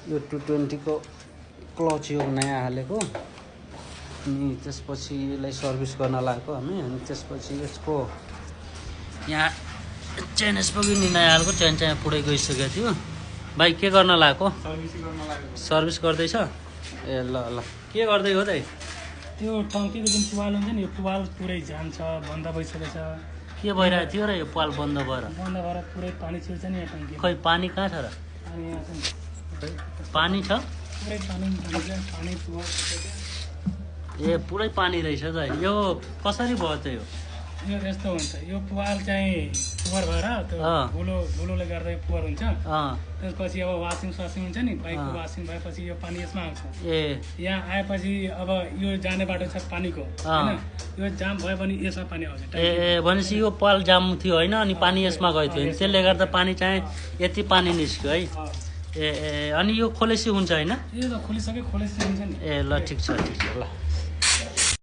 यो 220 को क्लच यो नयाँ हालेको अनि त्यसपछि यसलाई सर्भिस गर्न लागेको हामी अनि त्यसपछि यसको यहाँ चेन स्पोक नि नयाँ हालेको चेन चाहिँ पुरै गइसकेको थियो भाइ के गर्न लागेको सर्भिस गर्दैछ ए ल ल के गर्दै हो त त्यो टङ्कीको जुन पुवाल हुन्छ नि यो पुवाल पुरै जान्छ बन्द भइसकेको छ के भइरहेको थियो र यो पाल बन्द भएर पुरै पानी छिर्छ नि यहाँ टङ्की खै पानी कहाँ छ र अनि यहाँ चाहिँ पानी छ पुरै पानी पुवाल ए पुरै पानी रहेछ त यो कसरी भयो त यो यस्तो हुन्छ यो पुवाल चाहिँ पुवर भएर त्यो धुलोले गर्दा यो पुवर हुन्छ त्यसपछि अब वासिङ हुन्छ नि बाइकको वासिङ भएपछि यो पानी यसमा आउँछ ए यहाँ आएपछि अब यो जाने बाटो छ पानीको होइन यो जाम भयो भने यसमा पानी आउँछ ए भनेपछि यो पाल जाम थियो होइन अनि पानी यसमा गएको थियो त्यसले गर्दा पानी चाहिँ यति पानी निस्क्यो है ए अनि यो खोलेसी हुन्छ होइन यो त खोलिसक्यो खोलेसी हुन्छ नि ए ल ठिक छ ल